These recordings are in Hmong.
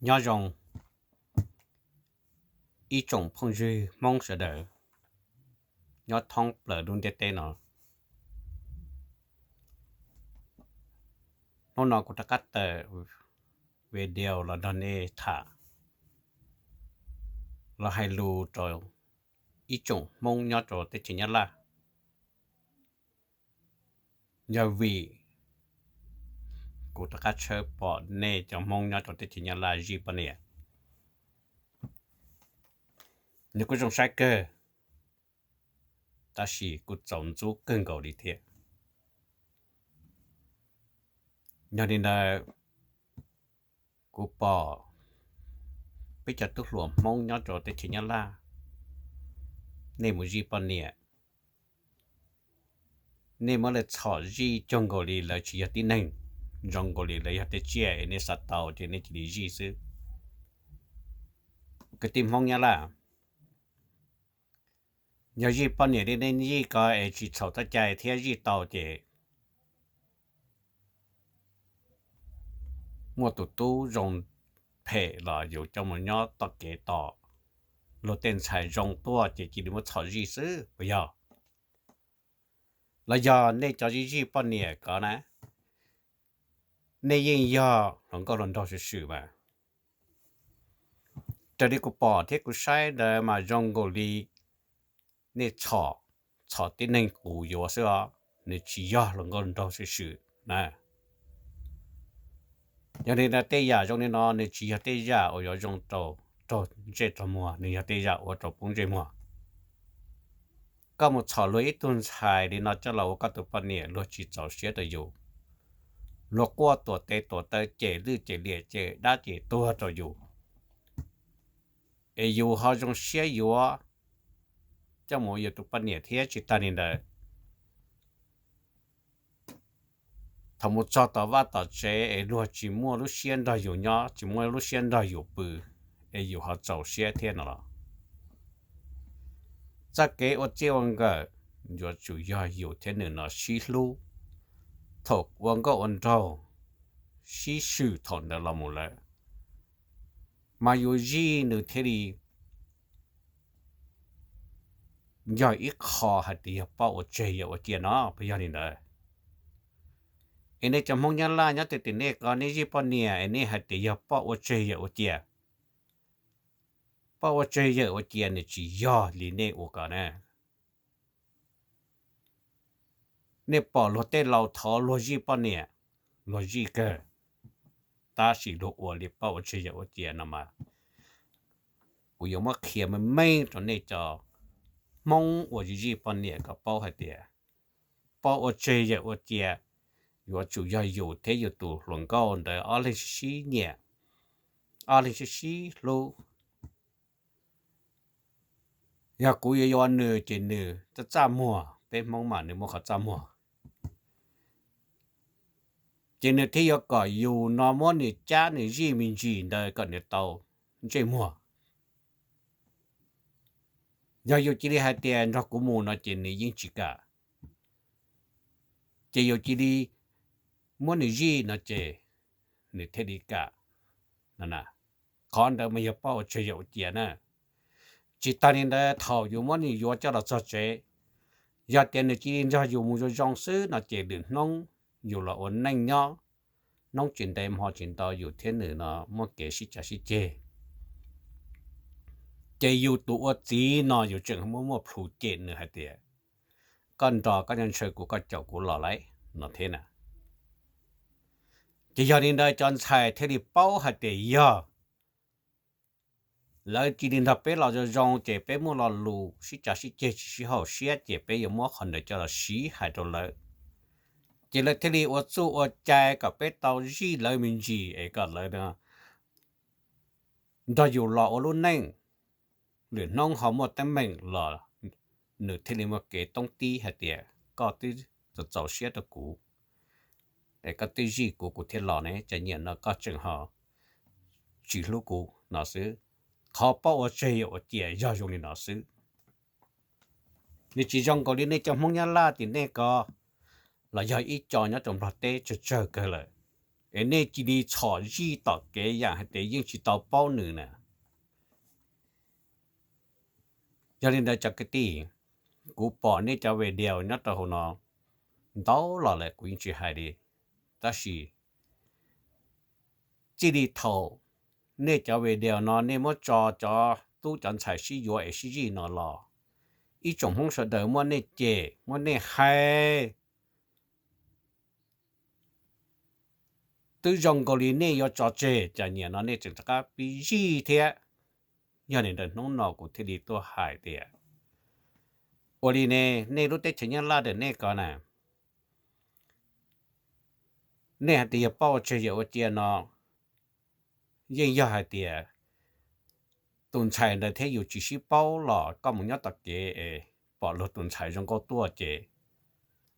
Nyob zoo ib tsoom phooj ywg Hmoob sawv daws nyob thoob plaws lub ntiaj teb no. Hnub no kuv rov qab tawm video los nrog nej tham, los hais lus rau ib tsoom Hmoob nyob rau teb chaws Nyab Laj. Yog vim kuv rov qab tshawb pom nej cov Hmoob nyob rau teb chaws Nyab Laj zij poj niam, nws kuj zoo saib kawg, tab sis kuj txaus ntxub kawg nkaus li thiab. Yog li ntawd, kuv pom peb cov tub hluas Hmoob nyob rau teb chaws Nyab Laj, nej mus zij poj niam, nej muab lawv txhom zij cuag nkaus li lawv tsis yog tib neeg, zoo nkaus li lawv yog tej tsiaj es nej xav tau ces nej cia li zij xwb. Kwv tij Hmoob Nyab Laj, yog zij poj niam li nej zij ko es tsis txhaum txoj cai thiab zij tau ces muaj tus tub zoo phem los yus coj mus nyob toj kev tos luag tej ntxhais zoo tuaj ces cia li muab txhom zij xwb puas yog? Los yog nej cov zij zij poj niam ko na, nej yeej yog hluas nkauj hluas nraug swm swm mas? Raws li kuv pom thiab kuv saib ntawd mas zoo nkaus li nej txhom, txhom tib neeg qus yuav xwb os, nws tsis yog hluas nkauj hluas nraug swm swm na. Yog li ntawd tej yam zoo li no nws tsis yog tej yam uas yuav zoo rau raug ntsej raug muag, nws yog tej yam ua rau poob ntsej muag. Koj mus txhom luag ib tug ntxhais li no coj los ua koj tus poj niam luag tsis txaus siab rau yus, luag quaj tuam tes tuam taw cem lwj cem liam cem dab cem tuag rau yus, es yus ho zoo siab yuav coj mus ua yus tus poj niam thiab. Tsis tas li ntawd, thaum mus txog tom vaj tom tsev es luag tsis muaj lub siab nrog yus nyob, tsis muaj lub siab nrog yus pw, es yus ho txaus siab thiab no los? Txoj kev ua txij ua nkawm yuav tsum yog yus thiab nws no sib hlub, thaum ua nkauj ua nraug sib swm thaum ntawd los mus lawm, mas yus zij nws thiaj li yog ib qho hais tias yog poj ua tseg yawm ua cia no puas yog li ntawd? Es nej cov Hmoob Nyab Laj nyob twg tim nej ko nej zij poj niam es nej hais tias yog poj ua tseg yawm ua cia. Poj ua tseg yawm ua cia nws tsis yog li nej ua ko na. Nej pom luag tej laus thov luag zij poj niam, luag zij kawg, tab sis luag ua li poj ua tseg yawm ua cia no mas, kuv yuav muab qhia meej meej rau nej cov Hmoob uas zij poj niam kom paub hais tias poj ua tseg yawm ua cia yuav tsum yog yus thiab yus tus hluas nkauj ntawd ob leeg sib sib nyiam, ob leeg sib sib hlub. Yog kuv yuav yuav nws ces nws txaj txaj muag, peb Hmoob mas nws muaj qhov txaj muag, ces nws thiaj yuav kom yus no muab nws cab nws zij me ntsis ntawd kom nws tau ntsej muag. Yog yus cia li hais tias nrog kuv mus no ces nws yeej tsis kam, ces yus cia li muab nws zij no ces nws thiaj li kam. Qhov ntawd mas yog poj ua tseg yawm ua cia na. Tsis tas li ntawd, thaum yus muab nws yuav coj los txog tsev, yog tias nws cia li nrog yus mus zoo zoo xwb no ces lwm hnub yus los ua neej nyob, hnub tsis ntev hmo tsis ntau yus thiab nws no muaj kev sib cav sib ceg, ces yus tus ua txiv no yus tseem muaj muaj plhus cem nws hais tias koj nrog koj nyob ntshaw kuv, koj caum kuv los lawm no thiab na. Ces yog li ntawd cov ntxhais thiaj li paub hais tias yog lawv cia li nrog peb los zoo zoo ces peb muaj lo lus sib cav sib ceg tsis sib haum siab ces peb yuav muab qhov ntawd coj los siv hais rau lawv, ces lawv thiaj li ua txuj ua cai kom peb tau zij lawv me ntsis es kom lawv nrog yus los ua lub neej, lwm hnub ho muaj teeb meem los nws thiaj li muaj kev toob tib hais tias koj twb txaus siab rau kuv, es koj twb zij kuv kuv thiaj los ne, cas niaj no koj tseem ho tsis hlub kuv no xwb. Qhov poj ua tseg yawm ua cia yog zoo li no xwb. Nws tsis zoo nkaus li nej cov Hmoob Nyab Laj tim nej ko los yog ib co nyob rau Nplog teb tsawg tsawg kawg lawm. es nej cia li txhom zij tom kev yam hais tias yeej tsis tau paub nws na. Yog li ntawd cov kwv tij, kuv pom nej cov video nyob rau hauv no ntau los lawm kuv yeej tsis hais li, tab sis txij li thaum nej cov video no nej muab tso cov tub cov ntxhais sib yuav es sib zij no los, ib tsoom Hmoob sawv daws muab nej cem muab nej hais twb zoo nkaus li nej yuav tso tseg cas nyiam no nej tseem rov qab pib zij thiab. Yog li ntawd hnub no kuv thiaj li tuaj hais tias, ua li ne, nej lub teb chaws Nyab Laj ntawm nej ko na, nej hais tias yog paub ua tseg yawm ua cia no, yeej yog hais tias tus ntxhais ntawd thiab yus tsis sib paub los koj mus nyob tom kev es pom luag tus ntxhais zoo nkauj tuaj ces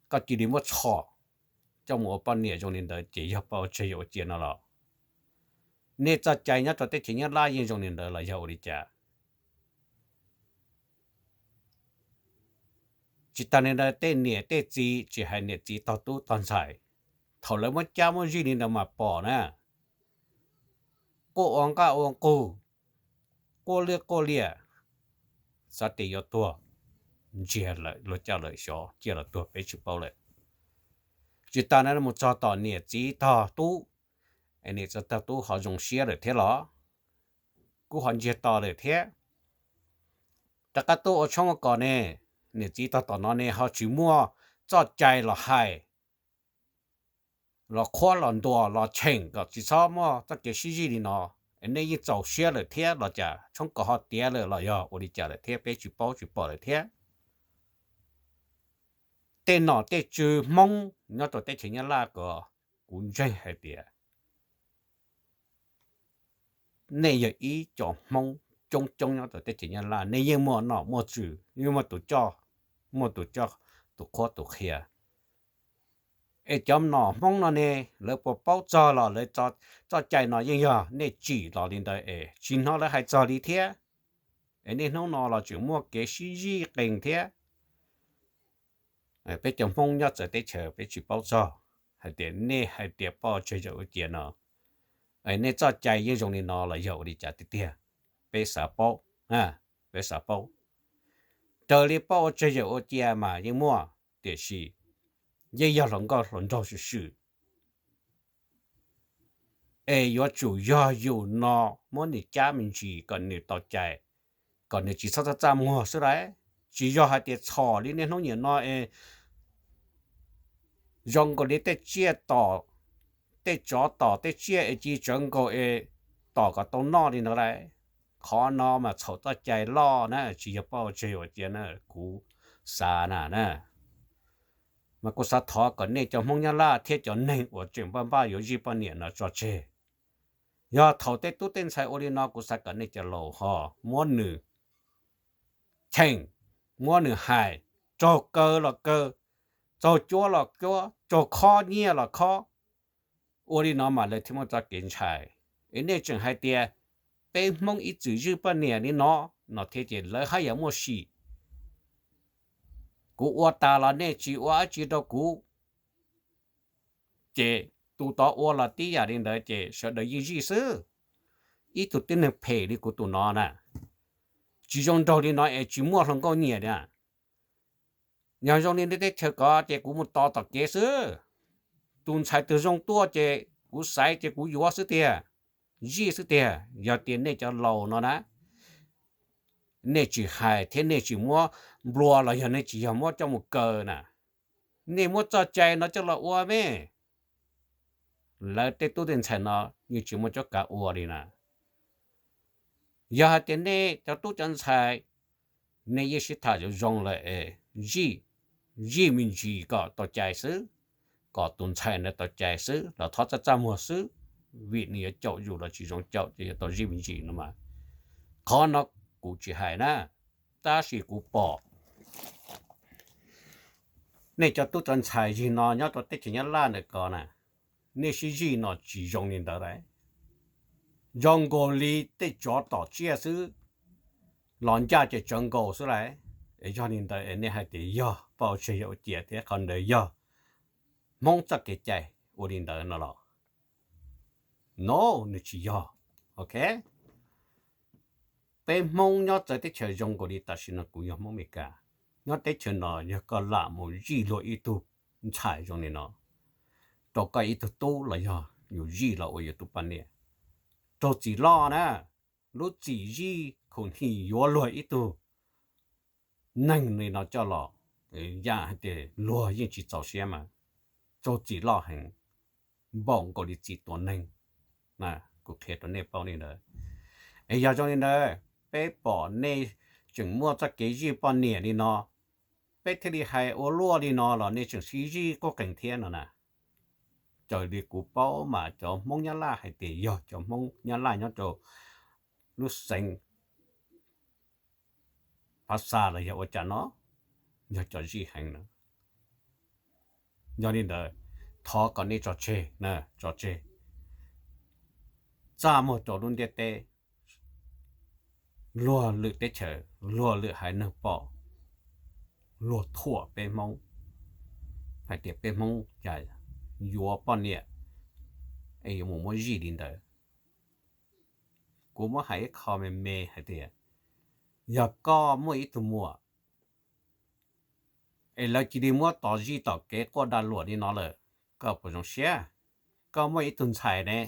koj cia li muab txhom coj mus ua poj niam zoo li ntawd ces yog paub ua tseg yawm ua cia no los? Nej txoj cai nyob rau teb chaws Nyab Laj yeej zoo li ntawd los yog ua li cas? Tsis tas li ntawd tej niam tej txiv, tsis hais niam txiv tog tub tog ntxhais, thaum lawv muab cab muab zij li ntawd mas pom na, quaj ua nqaj ua nqug, quaj liaj quaj liam, xav tias yuav tuag, ntsiag lawm luag coj lawm xyov ciaj los tuag peb tsis paub lawm. Tsis tas na mus txog tom niam txiv tog tub, es niam txiv tog tub ho zoo siab lawm thiab los? Kuv ho ntsiag to lawm thiab. Rov qab tuaj ua tshoob ua kos ne, niam txiv tog tom no ne ho tsis muaj txoj cai los hais, los qhuab los ntuas los cheem kom tsis txhob muaj txoj kev sib zij li no, es nej yeej txaus siab lawm thiab los cas? Tshoob kos ho tiav lawm los yog ua li cas lawm thiab peb tsis paub tsis pom lawm thiab. Tej nom tej tswv Hmoob nyob rau teb chaws Nyab Laj ko, kuv ntseeg hais tias nej yog ib co Hmoob coob coob nyob rau teb chaws Nyab Laj, nej yeej muaj nom muaj tswv, yeej muaj tus coj, muaj tus coj, tus qhuab tus qhia. Es cov nom Hmoob no ne, lawv puas paub txog los lawv txoj cai no yeej yog nej tsim los li ntawd es tsis hnov lawv hais txog li thiab. Es niaj hnub no los tseem muaj kev sib zij qees thiab. Peb cov Hmoob nyob txawv teb chaws peb tsis paub txog hais tias nej hais tias paub ua tseg yawm ua cia no, nej txoj cai yeej zoo li no los yog ua li cas tiag tiag? Peb xav paub, peb xav paub. Raws li paub ua tseg yawm ua cia mas yeej muaj, tiam sis yeej yog hluas nkauj hluas nraug swm swm. Es yuav tsum yog yus no muab nws cab me ntsis kom nws tau cai, kom nws tsis txhob txaj txaj muag xwb lauj. Tsis yog hais tias txhom li niaj hnub niam no es zoo nkaus li tej tsiaj tom, tej tsov tom tej tsiaj es cia tsawv nkaus es tom kom tau noj li ntawd lauj. Qhov no mas txhaum txoj cai loj na, tsis yog paub ua tseg yawm ua cia na, kuv xav na na. Mas kuv xav thov kom nej cov Hmoob Nyab Laj thiab cov neeg uas tseem npaj npaj yuav zij poj niam no tso tseg. Yog thaum tej tub tej ntxhais ua li no kuv xav kom nej cov laus ho muab nws cheem, muab nws hais, raug kaw los kaw, raug cuab los cuab, raug khob nyiaj los khob. Ua li no mas lawv thiaj muaj txoj kev ntshai. Es nej tseem hais tias peb Hmoob ib txwm zij poj niam li no, no thiab ces lawv haj yam muaj sim. Kuv ua tas los nej tsis ua dab tsi rau kuv, ces tus tod ua los tib yam li ntawd ces sawv daws yeej zij xwb. Ib tug tib neeg phem li kuv tus no na, tsis zoo nraug li no es tsis muaj hluas nkauj nyiam na. Yog zoo li nej teb chaws ko ces kuv mus tos tom kev xwb. Tus ntxhais twg zoo tuaj ces kuv xaiv ces kuv yuav xwb tiag, zij xwb tiag. Yog tias nej cov laus no na, nej tsis hais thiab nej tsis muab nplua los yog nej tsis yog muab coj mus kaw na, nej muab txoj cai no coj los ua me, lawv tej tub tej ntxhais no yeej tsis muaj cuab kav ua li na. Yog hais tias nej cov tub cov ntxhais, nej yeej sib tham zoo zoo lawm es zij, zij me ntsis kom tau cai xwb, kom tus ntxhais ntawd tau cai xwb los thov txaj txaj muag xwb, vim nws yuav caum yus los tsis zoo caum ces yuav tau zij me ntsis no mas. Qhov no kuv tsis hais na, tab sis kuv pom nej cov tub cov ntxhais yig no nyob rau teb chaws Nyab Laj ntawm ko na, nej sib zij no tsis zoo li ntawd lawm. Zoo nkaus li tej tsov tom tsiaj xwb, los ncaj ces tsawv nkaus xwb lawm. Es yog li ntawd es nej hais tias yog paub ua tseg yawm ua cia thiab qhov ntawd yog Hmoob txoj kev cai ua li ntawd no los? No, nws tsis yog. Ok, peb Hmoob nyob txawv teb chaws zoo nkaus li tam sim no kuv yog Hmoob Amelikas, nyob teb chaws no yog koj lam mus zij luag ib tug ntxhais zoo li no rau koj ib tug tub los yog yus zij los ua yus tus poj niam, raug txim loj na. Lub txim zij khum hnim yuav luag ib tug neeg li no coj los, yam hais tias luag yeej tsis txaus siab mas raug txim loj heev, npaum nkaus li txim tua neeg. Kuv qhia rau nej paub li ntawd. Es yog zoo li ntawd, peb pom nej tseem muaj txoj kev zij poj niam li no, peb thiaj li hais ua luaj li no los nej tseem sib zij quj qees thiab no na. Raws li kuv paub mas cov Hmoob Nyab Laj hais tias yog cov Hmoob Nyab Laj nyob rau lub xeev Phav Xas los yog ua cas no, yog cov zij heev na. Yog li ntawd, thov kom nej tso tseg, tso tseg, txaj muag rau lub ntiaj teb, luag lwm teb chaws, luag lwm haiv neeg pom, luag thuam peb Hmoob hais tias peb Hmoob cas yuav poj niam es yuav mus muab zij li ntawd. Kuv muab hais ib qho me me hais tias, yog koj muaj ib tug muam es lawv cia li muab tos zij tom kev quaj dag luam li no lawm, koj puas zoo siab? Koj muaj ib tug ntxhais ne,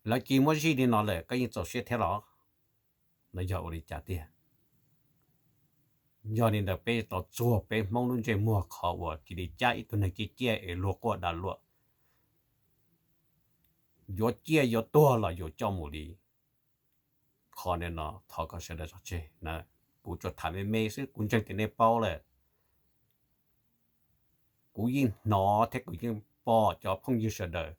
lawv cia li muab zij li no lawm, koj yeej txaus siab thiab los? Los yog ua li cas tiag? Yog li ntawd peb tau txuag peb Hmoob lub ntsej muag qhov uas cia li cab ib tug neeg ciaj ciaj es luag quaj dag luam, yuav ciaj yuav tuag los yuav coj mus li. Qhov ntawd no thov kom sawv daws tso tseg na. Kuv tsuas tham me me xwb, kuv ntseeg tias nej paub lawm. Kuv yeej hnov thiab kuv yeej pom cov phooj ywg sawv daws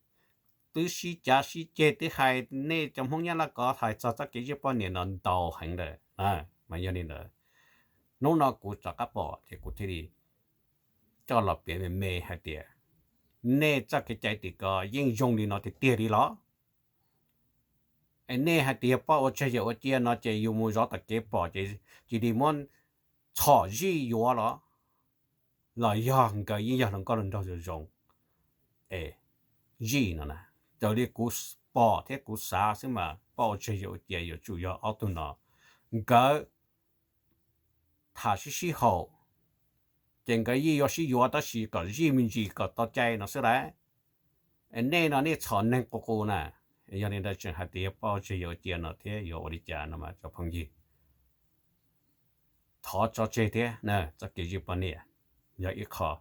twb sib cav sib ceg, twb hais nej cov Hmoob Nyab Laj ko hais txog txoj kev zij poj niam no ntau heev lawm. Mas yog li ntawd, hnub no kuv rov qab pom ces kuv thiaj li coj los piav me me hais tias, nej txoj kev cai tim ko yeej zoo li no tiag tiag li los? Es nej hais tias yog poj ua tseg yawm ua cia no ces yus mus zov tom kev pom ces cia li muab txhom zij yuav los? Los yog nkawd yeej yog hluas nkauj hluas nraug zoo zoo es zij no na? Raws li kuv pom thiab kuv xav xwb mas poj ua tseg yawm ua cia yuav tsum yog ob tug no, nkawd tham sib sib haum, ces nkawd yeej yuav sib yuav tab sis kom zij me ntsis kom tau cai no xwb lauj. Es nej no nej txhom neeg qus qus na. Yog li ntawd tseem hais tias yog poj ua tseg yawm ua cia no thiab yuav ua li cas no mas cov phooj ywg, thov tso tseg thiab. Txoj kev zij poj niam yog ib qho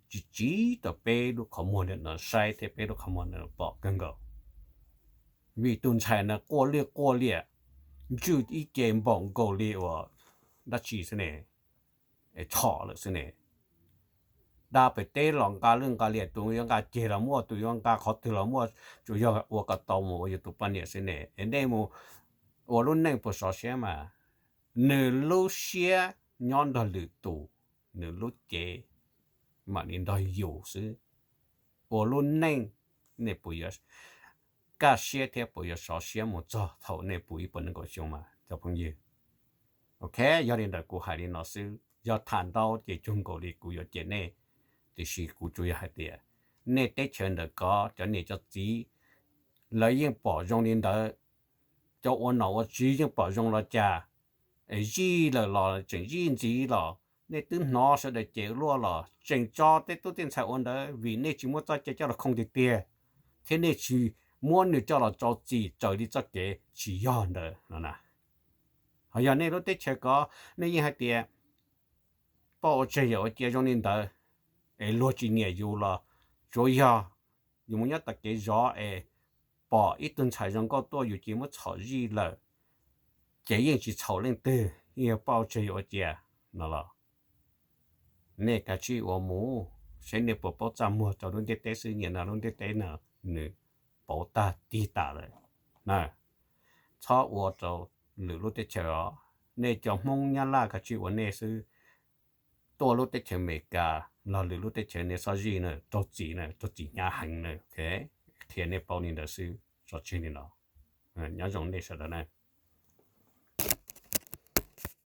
tsis tsiv rau peb lub qhov muag no saib thiab peb lub qhov muag no pom kawg nkaus. Vim tus ntxhais no quaj lwj quaj liam, ntswj ib ce npaum nkaus li uas dab tsi xwb ne, es txhom lawm xwb ne. Dab pem teb los nqa lwj nqa liam, tus yuav nqa ceg los muaj, tus yuav nqa qhov twg los muaj, tsuas yog ua kom tau mus ua yus tus poj niam xwb ne. Es nej mus ua lub neej puas sov siab mas? Nws lub siab nyob nrog lwm tus, nws lub cev mam li nrog yus xwb. Ua lub neej nej puas yuav kaj siab thiab puas yuav sov siab mus txog thaum nej puv ib puas nees nkaum xyoo mas cov phooj ywg? Ok, yog li ntawd kuv hais li no xwb, yog tham ntau ces cuag nkaus li kuv yuav cem nej, tiam sis kuv tsuas yog hais tias nej teb chaws ntawm ko cov niam cov txiv lawv yeej pom zoo li ntawd, cov ua nom ua tswv yeej pom zoo los cas, es zij lawm los tseem zij ntxiv los nej twb hnov sawv daws cem luaj los tseem tso tej tub tej ntxhais ua ntawd vim nej tsis muab txoj cai coj los khooj tiag tiag, thiab nej tsis muab nws coj los rau txim raws li txoj kev tsis yog ntawd no na. Ho yog nej lub teb chaws ko nej yeej hais tias poj ua tseg yawm ua cia zoo li ntawd, es luag tsis nyiam yus los tsuas yog yus mus nyob tom kev zov es pom ib tug ntxhais zoo nkauj tuaj yus cia li muab txhom zij lawm, ces yeej tsis txhaum leej twg, yeej yog poj ua tseg yawm ua cia no los, nej kav tsij ua mus, seb nej puas paub txaj muag rau lub ntiaj teb xwb, nyiam no lub ntiaj teb no nws pauv tag tig tas lawm. Txhob ua rau lwm lub teb chaws os, nej cov Hmoob Nyab Laj kav tsij ua nej xwb. Tuaj lub teb chaws Amelikas los lwm lub teb chaws nej txhob zij na, raug txim na, raug txim hnyav heev na. Qhia nej paub li ntawd xwb, tso tseg li no. Nyob zoo nej sawv daws na.